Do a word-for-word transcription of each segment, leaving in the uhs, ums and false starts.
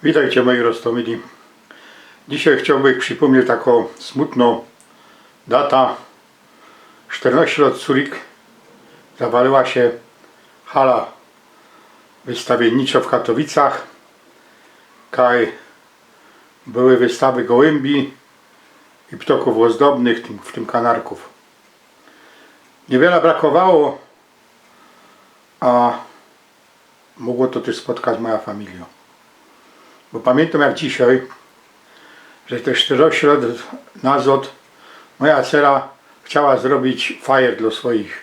Witejcie, moji roztōmili. Dzisiej chciołbych przipōmnieć takõ smutnõ datã. Sztyrnŏście lŏt curyk zawaliła sie hala wystawiyniczŏ w Katowicach, kaj były wystawy gołymbi i ptokōw ôzdobnych, w tym, w tym kanarkōw. Niywiela brakowało, a mogło to tyż spotkać moja familijŏ. Bo pamiyntōm jak dzisiej, że te sztyrnŏście lŏt nazŏd moja cera chciała zrobić fajer dlŏ swojich,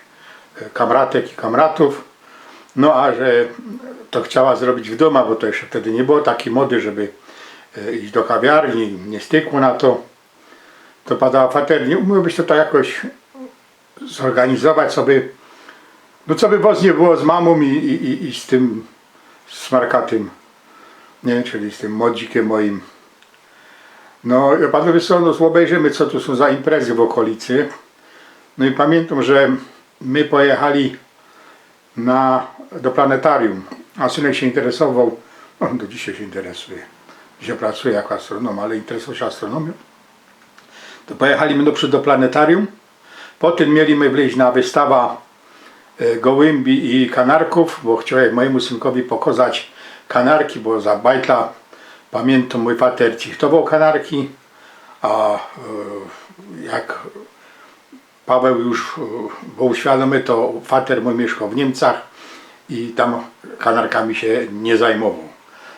e, kamratek i kamratōw. No a że to chciała zrobić w dōma, bo to jeszcze wtedy niy było takij mody, żeby, e, iść do kawiarni, niy stykło na to. To padała: „Fater, niy umiołbyś to tak jakoś zorganizować sobie, no, coby wŏs niy było z mamōm i, i, i, i z tym smarkatym, niy? Czyli z tym młodzikym moim”. No, jŏ padōm: „Wiysz co, no, ôbejrzymy, co tu sōm za imprezy w ôkolicy”. No i pamiyntōm, że my pojechali na, do planetarium, a synek sie interesowoł, no, do dzisiej sie interesuje, dzisiej pracuje jako astronōm, ale interesowoł sie astronōmiōm. To pojechali my do, do planetarium. Potym mieli my wlyźć na wystawa, e, gołymbi i kanarkōw, bo chciołech mojymu synkowi pokŏzać kanarki, bo za bajtla, pamiyntōm, mōj fater cichtowoł kanarki, a, e, jak Paweł już, e, bōł świadōmy, to fater mōj miyszkoł w Niymcach i tam kanarkami sie niy zajmowoł.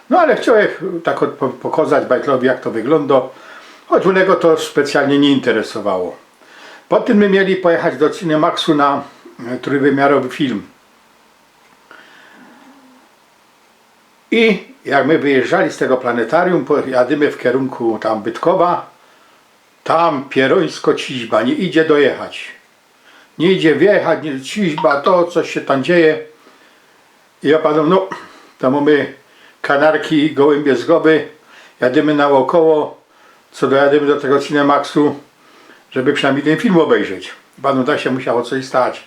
No ale chciołech tak ôd-, po-, pokŏzać bajtlowi, jak to wyglōndŏ, choć ônego to specjalnie niy interesowało. Potym my mieli pojechać do Cinemaxu na, e, trōjwymiarowy film. I jak my wyjeżdżali z tego planetarium, po-, jadymy w kerunku tam Bytkowa, tam pierōńsko ciźba, niy idzie dojechać. Niy idzie wjechać, niy, ciźba, to coś sie tam dzieje. I jŏ padōm: „No, to mōmy kanarki i gołymbie z goby, jadymy naôkoło, co dojadymy do tego Cinemaxu, żeby przinajmnij tyn film ôbejrzeć”. Padōm: „To sie musiało coś stać”.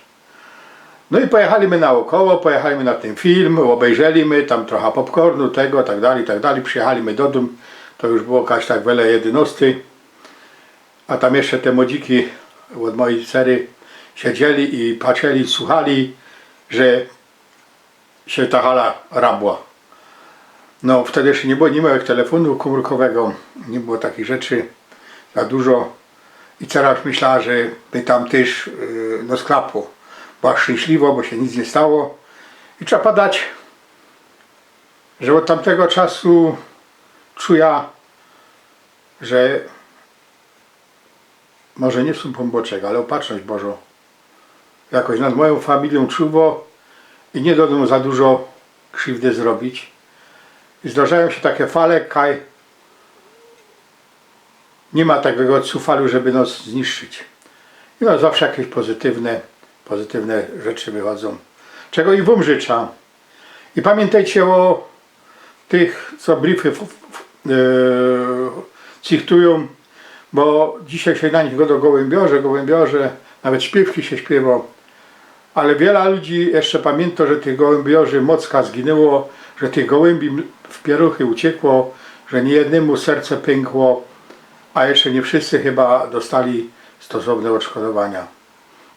No i pojechali my naôkoło, pojechali my na tyn film, ôbejrzeli my tam trocha popcornu, tego, tak dalij, tak dalij. Przijechali my do dōm, to już było jakoś tak wele jedynŏsty. A tam jeszcze te młodziki ôd mojij cery siedzieli i patrzyli, słuchali, że sie ta hala rabła. No, wtedy jeszcze niy było, niy było telefōnu kōmōrkowego, niy było takich rzeczy za dużo. I cera myślała, że my tam tyż, yy, no, sklapło. Była szczyńśliwŏ, bo sie nic niy stało. I trzeba padać, że ôd tamtego czasu czujã, że może niy Pōnbōczek, ale Ôpatrzność Bożŏ jakoś nad mojōm familijōm czuwo i niy dŏ nōm za dużo krziwdy zrobić. I zdarzajōm sie take fale, kaj niy ma takigo cufalu, żeby nŏs zniszczyć. I no, zawsze jakeś pozytywne, pozytywne rzeczy wychodzōm. Czego i wōm życzã. I pamiyntejcie ô tych, co brify f-, f-, e, cichtujōm, bo dzisiej sie na nich gŏdŏ gołymbiŏrze, gołymbiŏrze, nawet śpiywki sie śpiywo. Ale wiela ludzi jeszcze pamiyntŏ, że tych gołymbiŏrzy mocka zginyło, że tych gołymbi m-, w pierōchy uciekło, że niyjednymu serce pynkło, a jeszcze niy wszyscy chyba dostali stosowne ôdszkodowania.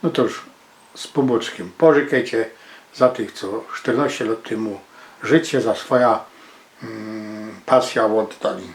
No to już z Pōnbōczkiym. Porzykejcie za tych, co sztyrnŏście lŏt tymu życie za swoja, mm, pasyja ôddali.